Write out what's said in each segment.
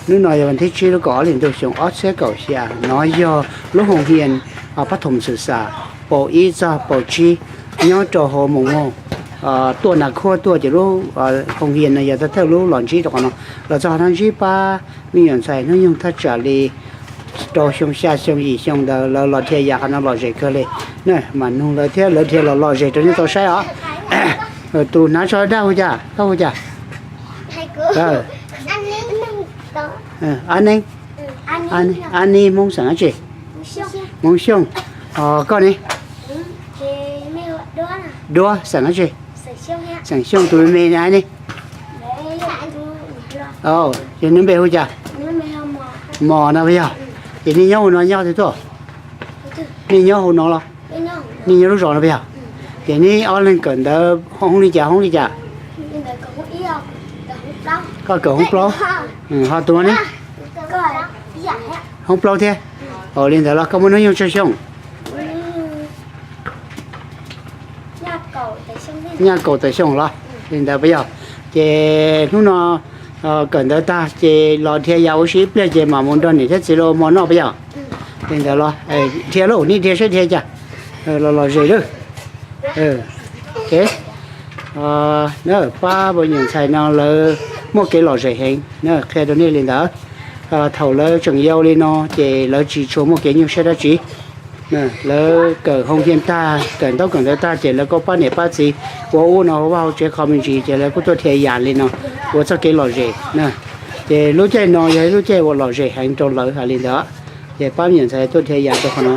Hnub no yog vas thib tsib lub kaum ob hli ntuj xyoo ob txhiab kaum xya. No yog lub hoo hias pab thoom xwm xam paus ib txog paus tsib nyob rau hauv Moos Muag, tuaj Nas Khuab tuaj ces lub hoo hias no yog thawj thawj lub los ntsib rau qhov no. Los txog qhov no ntsib pab me nyuam ntxhais hnub nyoog thaj tsam li rau xyoo xya xyoo yim xyoo ntawd lawv los dhia yas qhov no lom zem kawg li. Mam nug lawv thiab lawv dhia los lom zem rau nej tau saib os. Tus hnav tsho daj hu cas, koj hu cas? Ab Neeb. Ab Neeb, Hmoob xeem dab tsi? Hmoob Xyooj. Koj ne? Duab, xeem dab tsi? Xeem Xyooj. Tus me me ne? Nws npe hu cas? Mos no puas yog? Ces nej nyob hauv no nyob twg tuaj? Nej nyob hauv no los? Nej nyob lub zos no puas yog? Ces neb ob leeg kawm ntawv hoob li cas hoob li cas? Koj kawm hoob plaub. Ho tus ne? Hoob plaub thiab. Li ntawd los koj muaj hnub nyoog tsawg xyoo? Nyaj kaum tawm xyoo los? Li ntawd puas yog? Ces hnub no kawm ntawv tag ces los dhia yas ua si ib pliag ces mam mus nrog niam thiab txiv lawv ua hmo noj puas yog? Li ntawd los dhia lauj, nej dhia saib dhia cas. Los lom zem lawm. Pab me nyuam ntxhais no lawv muaj kev lom zem heev, qhia rau nej li ntawd. Thaum lawv tseem yau li no ces lawv tsis tshua muaj kev nyuaj siab dab tsi. Lawv kawm hoo hias tag, kawm ntaub kawm ntawv tag ces lawv kuj pab niam pab txiv ua ub no ua vaj ua tsev qhov me ntsis ces lawv kuj tuaj dhia yas li no ua txoj kev lom zem. Ces lub caij no yog ib lub caij uas lom zem heev rau lawv hais li ntawd. Ces pab me nyuam ntxhais tuaj dhia yas rau qhov no.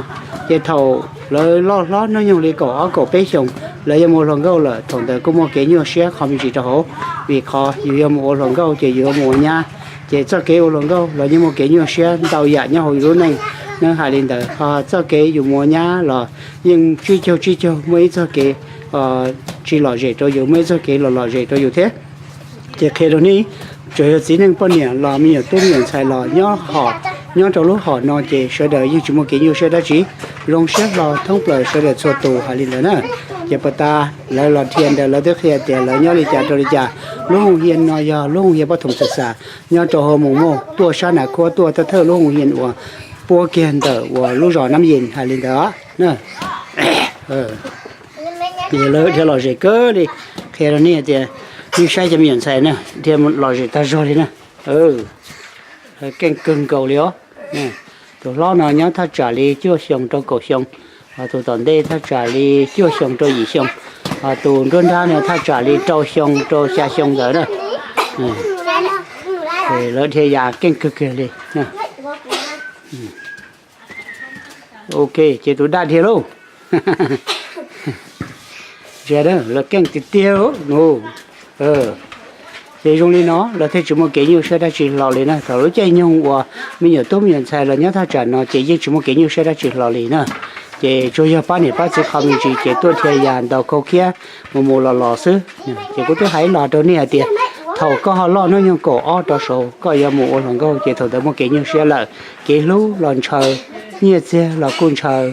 Ces thaum lawv loj hlob hnub nyoog li kaum ob kaum peb xyoos, lawv yuav mus ua hluas nkauj lawm, thaum ntawd kuj muaj kev nyuaj siab qhov me ntsis rau hauv, vim qhov yus yuav mus ua hluas nkauj ces yus yuav mus ua nyab. Ces txoj kev ua hluas nkauj los yeej muaj kev nyuaj siab ntau yam nyob hauv yus lub neej. Neeg hais li ntawd, ho txoj kev yus mus ua nyab los yeej tsib caug tsib caug muaj ib txoj kev tsis lom zem rau yus, muaj ib txoj kev los lom zem rau yus thiab. Ces qhia rau nej, tsuas yog txiv neej poj niam los me nyuam tub me nyuam ntxhais los nyob hom, nyob rau lub hom no ces sawv daws yeej tsis muaj kev nyuaj siab dab tsi, zoo siab hlo thoob plaws sawv daws txhua tus hais li ntawd na. Ces puag ta lawv los dhia ntawd lawv twb qhia tias lawv nyob li cas rau li cas. Lub hoo hias no yog lub hoo hias pab thoom xwm xam nyob rau hauv Moos Muag tuaj sab Nas Khuab tuaj, thawj thawj lub hoo hias uas puab kiag ntawm uas lub zos Nab Yees hais li ntawd na. Lawv dhia lom zem kawg li, qhia rau nej tias, nej saib cov me nyuam ntxhais na, dhia lom zem tag zog li na. Keej kawg nkaus li os. Tus hlob no nyob thaj tsam li cuaj xyoo rau kaum xyoo, ho tus tom ntej thaj tsam li cuaj xyoo rau yim xyoo, ho tus nruab nrab no thaj tsam li rau xyoo rau xya xyoo ntawd na. Lawv dhia yas keej kawg kiag li. Ok, ces tus daj dhia lauj. Ntsia, lawv keej tiag tiag no. Ces zoo li no lawv thiaj tsis muaj kev nyuaj siab dab tsi hlo li na. Thaum lub caij nyoog uas me nyuam tub me nyuam ntxhais los nyob thaj tsam no ces yeej tsis muaj kev nyuaj siab dab tsi hlo li na. Ces tsuas yog pab niam pab txiv qhov me ntsis ces tuaj dhia yas ntaus khau khiab mus mus los los xwb. Ces kuv twb hais los rau nej hais tias, thaum koj ho loj hnub nyoog kaum ob rau saud koj yuav mus ua hluas nkauj ces thaum ntawd muaj kev nyuaj siab lawm. Kev hlub los ntshaw, nyiaj txiag los kuj ntshaw,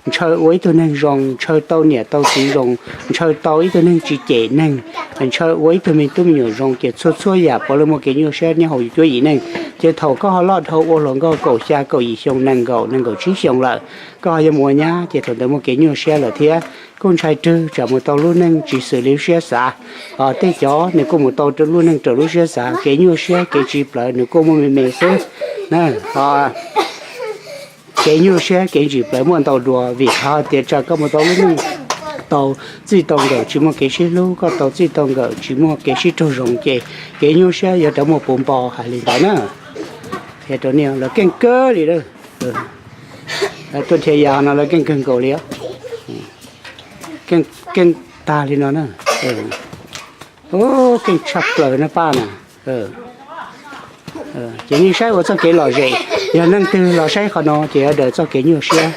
ntshaw ua ib tug neeg zoo, ntshaw tau niam tau txiv zoo, ntshaw tau ib tug neeg tsis cem neeg, ntshaw ua ib tug me tub me nyuam zoo, ces txhua txhua yam puav leej muaj kev nyuaj siab nyob hauv yus cuab yim neej. Ces thaum koj ho loj dhau ua hluas nkauj kaum xya kaum yim xyoo, nees nkaum, nees nkaum tsib xyoo lawm, koj ho yuav mus ua nyab ces thaum ntawd muaj kev nyuaj siab lawm thiab. Kuj ntshai rwg tsam mus tau lub neej tsis xws li lub siab xav. Ho tej cov nws kuj mus tau lub neej raws lub siab xav, kev nyuaj siab kev tsis plawv nws kuj muaj me me xwb. Ho kev nyuaj siab kev tsis plawv muaj ntau dua, vim qhov tias tsam koj mus tau lub neej tau txij tau nkawm tsis muaj kev sib hlub, koj tau txij tau nkawm tsis muaj kev sib raug zoo ces kev nyuaj siab yuav rov muaj puv npo hais li ntawd na. Qhia rau nej, lawv keej kawg li lawm. Tuaj dhia yas no lawv keej kawg nkaus li. Keej tag li no na. Keej tshaj plaws na pab na. Ces nej saib ua txoj kev lom zem, yog neeg twg los saib qhov no ces yuav daws txoj kev nyuaj siab.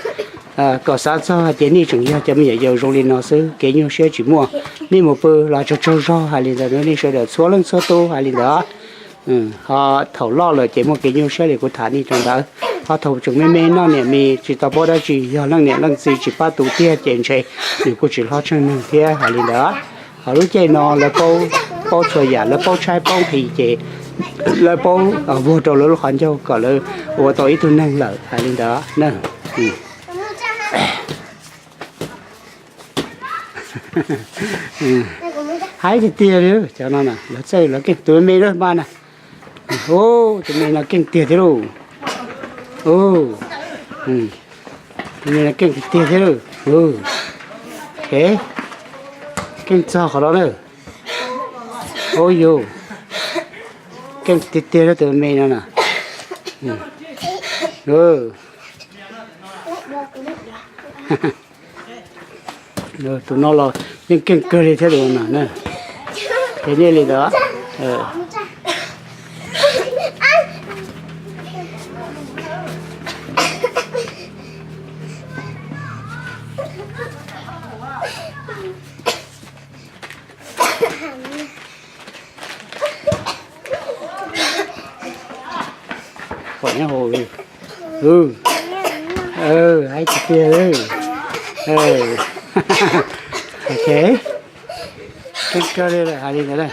Kom xav txog hais tias nej tseem yog cov me nyuam yaus zoo li no xwb, kev nyuaj siab tsis muaj. Nej mus pw los tsaug tsaug zog hais li ntawd, nej sawv daws txhua leej txhua tus hais li ntawd. Ho thaum loj lawm ces muaj kev nyuaj siab li kuv tham nej rau ntawd. Ho thaum tseem me me noj niam mis tsis tau paub dab tsi, yog leej niam leej txiv tsis pab tu tiag ces ntshe nws kuj tsis hlob tsheej neeg thiab hais li ntawd. Ho lub caij no lawv paub txhua yam, lawv paub tshaib paub nqhis ces Lawv paub vuag rau lawv lub qhov ncauj kom lawv ua tau ib tug neeg lawm hais li ntawd na. Haib tiag tiag li cov no na, lawv txawj lawv keej tus me me lawm mas na. Tus me no keej tiag thiab lauj. Tus me no keej tiag tiag thiab lauj. Keej txog qhov no na. Ua yus keej tiag tiag tus me no na. Tus no los yeej keej kawg li thiab tus no na. Ces nej li ntawd. Pom nyob hauv. Haib tiag tiag. Ok, keej kawg li lawm hais li ntawd.